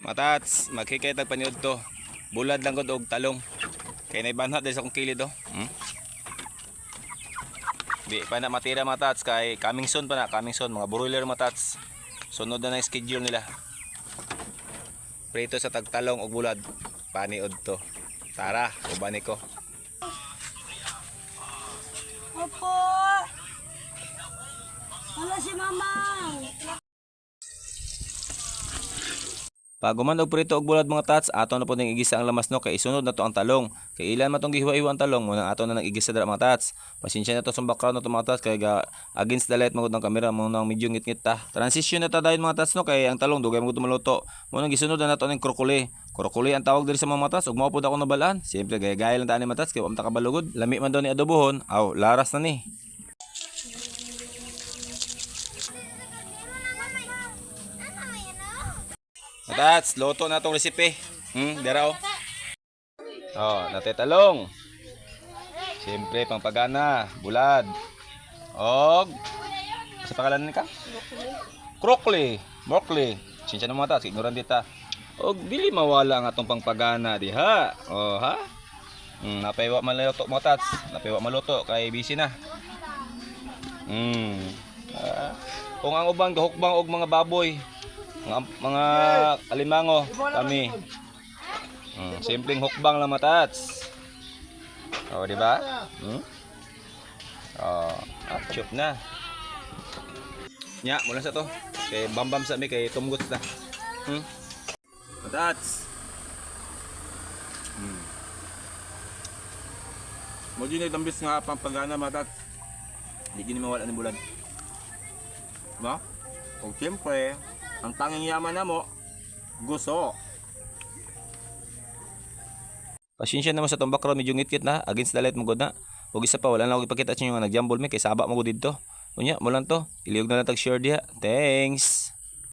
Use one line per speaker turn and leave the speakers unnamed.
Matats, magkikay tag paniud to. Bulad lang gud og talong. Kay naibanhat diri sa akong kilid oh. Di pa na matira, matats, kay coming soon pa na, coming soon mga broiler, matats. Sunod na na yung schedule nila. Prito sa tagtalong og bulad. Paniud to. Tara, ubani ko.
Opo. Wala si Mamang.
Pag human og prito og bulad, mga tats, ato na po ning igisa ang lamas no, kay isunod na to ang talong. Kay ilan man tong gihiwa-hiwa ang talong, muna ato na nang igisa dira, mga tats. Pasensya na to sa background na to, mga tats, kay ga against the light magud ang kamera mo nang medyo ngit-ngit ta. Transition na ta dayon, mga tats, no, kay ang talong dugay magud maluto. Mo nang gisunod na nato ning krokoli. Krokoli ang tawag diri sa mga tats ug mao pud ako nabalaan. Siyempre gaya-gaya lang ta ani, mga tats, kay wa man ta kabalugod. Lami man daw ni adobohon. Aw, laras na ni. Tats, luto na tong recipe. Dira oh. Oh, natetalong. Siyempre, pangpagana, bulad. Og sa pangalan ni ka? Crockley. Broccoli. Sinsya na, mga tats, ignorant dita. Og dili mawala ang atong pangpagana diha. Oh, ha? Napaywa maluto, mga tats. Napaywa maluto kay busy na. Ah, kung ang ubang gahukbang og mga baboy, mga alimango, kami. Simpleng hukbang lang, matats. Oh, di ba? Oh, ah, chup na. Nya, mula sa to. Kay bambam sa mi kay tumgot na. Matats.
Mo din ay dambis nga pampagana, matat.
Di gini mawala ni bulad.
No? O siyempre, ang tanging yaman na mo, gusto.
Pasensya naman sa tong background, medyo ngit-ngit na against the light mo gud na. Ug isa pa, wala na ako ipakita sa inyo nga nagjambol mi kay saba mo gud didto. Unya, mo lang to. Ilihog na lang tag share diha. Thanks.